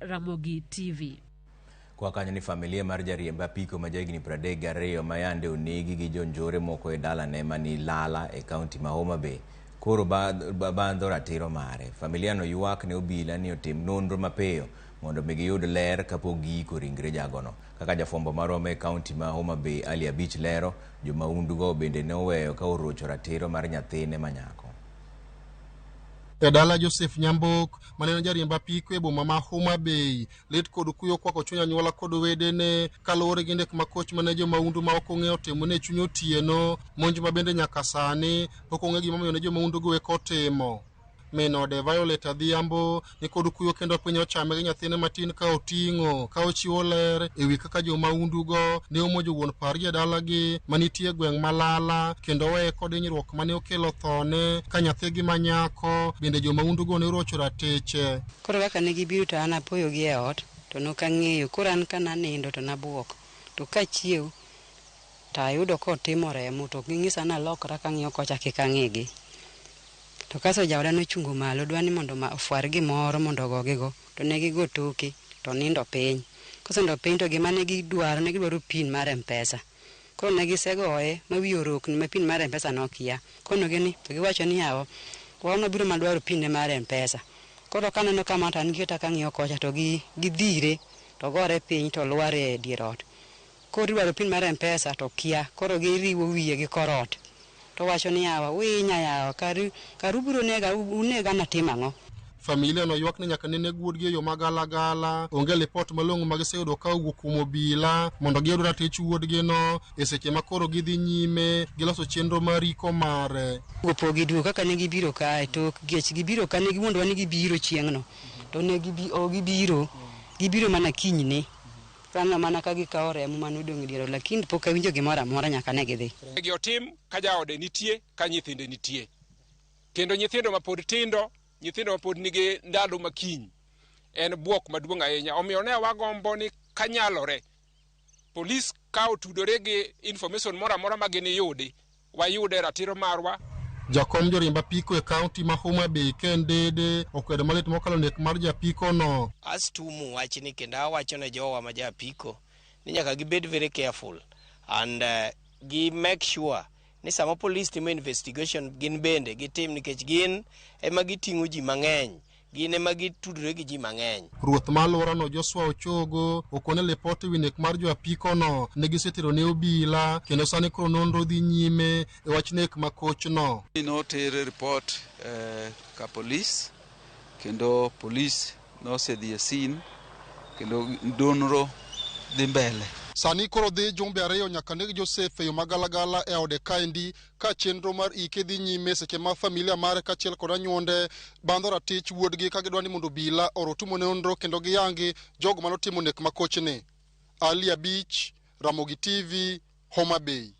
Ramogi TV. Kwa kanyo ni familia mar jariemb apiko ma jahigni 32 ma yande onegi gi jonjore moko e dalane mani Lala e kaunti ma Homa Bay koro bandho ratiro mare. Familia no ywak ne obila ni otim nonro mapiyo mondo mi giyud ler kapok giiko ringre jagono. Kaka jafwambo marwa e kaunti ma Homa Bay Ali Abich lero, jomaundugo bende ne oweyo ka orocho ratiro mar nyathine ma nyako. E dala Joseph Nyambok mane en jariemb apiko e boma ma Homa Bay, lit kod kuyo kwako chuny anyuola kod wedene kaluwore gi nek makoch mane jomaundu ma ok ong'eyo otimo ne chuny otieno, monj ma bende nyaka sani pok ong'e gimomiyo ne jomaundu go eko otimo. Min ode Violet Adhiambo ni kod kuyo kendo piny ochame gi nyathine matin ka oting'o ka ochiwo ler ewi kaka jomaundugo ne omonjo wuon pargi e dalagi manitie e gweng' Malala kendo weye kod hinyruok mane okelo thone ka nyathigi ma nyako bende jomaundugo ne orocho ratiche. Koro kaka ne gibiro to an apoyogi e ot to nok ang'eyo. Koro an ka nanindo to nabuok. To kachiew to ayudo kotimo remo to ok ging'isa ni alokra kang'iyo kocha kik ang'igi. To kasto jaoda nochungo malo dwa ni mondo ofwar gimoro mondo ogogigo. To ne gigo toke to onindo piny. Kosenindo piny to gima ne gidwaro ne gidwaro pin mar M-Pesa. Koro ne gisegoye ma wiye orokni ma pin mar M-Pesa nokia. Konogi ni to giwacho ni yawa wan wabiro mana dwaro pin ne mar M-Pesa. Koro kaneno kamano to an giketa kang'iyo kocha to gidhire to gore piny to lwar e dier ot. Koro idwaro pin mar M-Pesa to kia. Koro giriwo wiye gi kor ot. To wacho ni yawa uhinya yawa kar ubiro nega unega natim ang'o? Familia no ywak ni nyaka nene wuodgi e yo magalagala, onge lipot malong'o ma giseyudo ka owuok kuom obila mondo giyud ratich wuodgi no e seche ma koro gidhi nyime giloso chenro mar iko mare. Pok giduogo kaka ne gibiro kae to gech gibiro ka ne giwuondowa ni gibiro chieng'no to ne ok gibiro, gibiro mana kinyne. Aneno mana ka gikawo remo mane odong' e dier ot lakini pok awinjo gimoro amora nyaka ne gidhi. Gi otim ka jaode nitie, ka nyithinde nitie. Kendo nyithindo mapod tindo, nyithindo mapod nigi ndalo makiny, en buok maduong' ahinya. Omiyo ne wagombo ni kanyalore, polis ka otudore gi information moro amora ma giniyudi, wayude ratiro marwa. Jakom joriemb apiko e kaunti ma Homa Bay Ken Dede okwedo malit mokalo nek mar japiko no. Astumu wachni kendo awacho ne jowa ma japiko ni nyaka gibed very careful and gi make sure ni sama police timo investigation gin bende gitim nikech gin ema giting'o ji mang'eny, gin ema gitudore gi ji mang'eny. Ruoth ma alworano Joshua Ochogo okone lipot ewi nek mar jo apiko no ne gisetero ne obila kendo sani koro nonro dhi nyime e wach nek ma kochno. Noter report ka polis kendo polis nosedhi e scene kendo nonro dhi mbele. Sani koro dhi jumbe 2 nyaka neg Joseph e yo magalagala e ode kaendi ka chenro mar ike dhi nyime seche ma familia mare kaachiel kod anyuonde bandho ratich wuodgi ka gidwa ni mondo obila oro tumo nonro kendo giyangi jogo manotimo nek makochni. Ali Abich, Ramogi TV, Homa Bay.